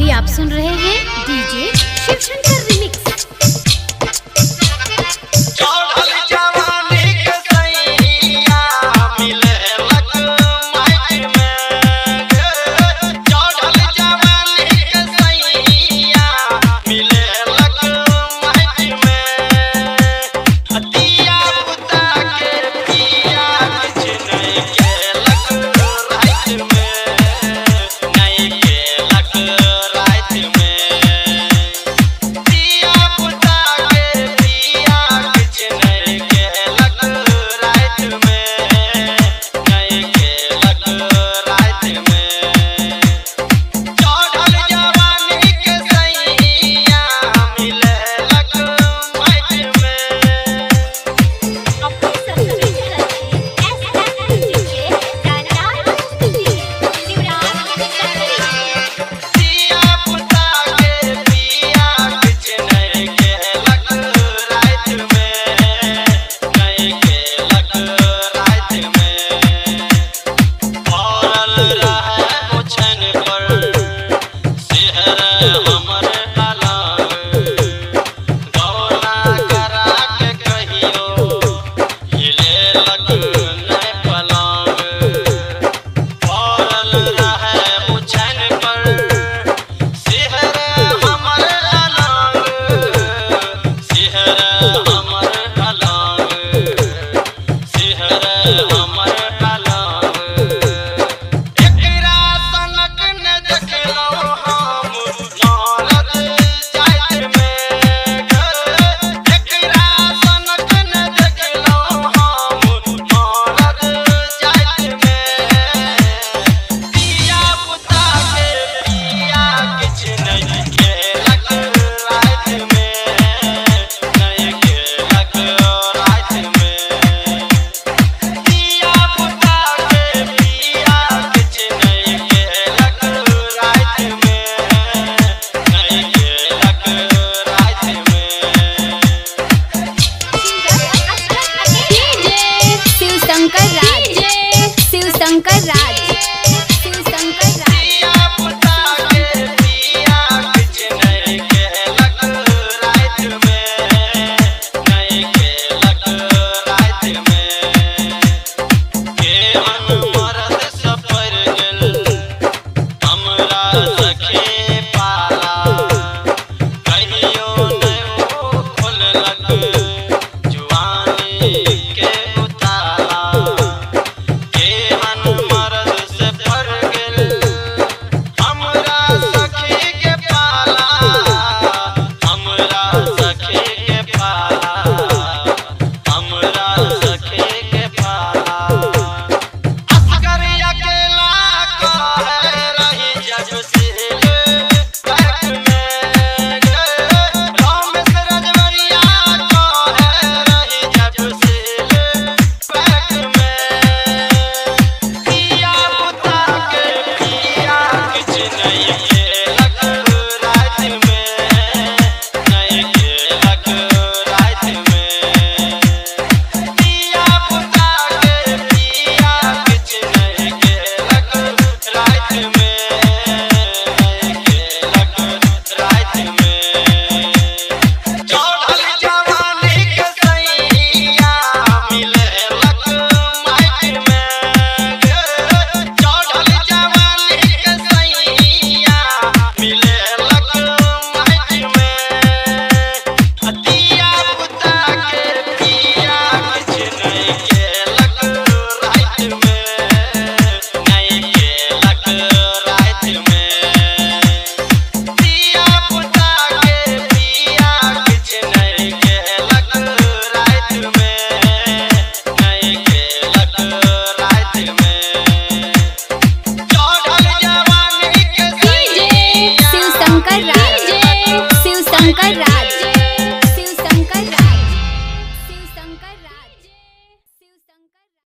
अभी आप सुन रहे हैं डीजे शिवशंकर रिमिक्स। चढ़ल जवानी के सैया मिले लक माइक में, चढ़ल जवानी के सैया मिले लक माइक में। दिया बुता के पिया किछ नहीं केलक रात में, नहीं केलक रात में। दिया बुता के पिया किछ नहीं केलक रात में, नहीं केलक रात में। चढ़ल जवानी के सैया मिले लक माइक में। अपने सभी दिया बुता के पिया किछ नहीं केलक रात में, नहीं केलक रात में। पड़ल रहे ओछन पर सिहर।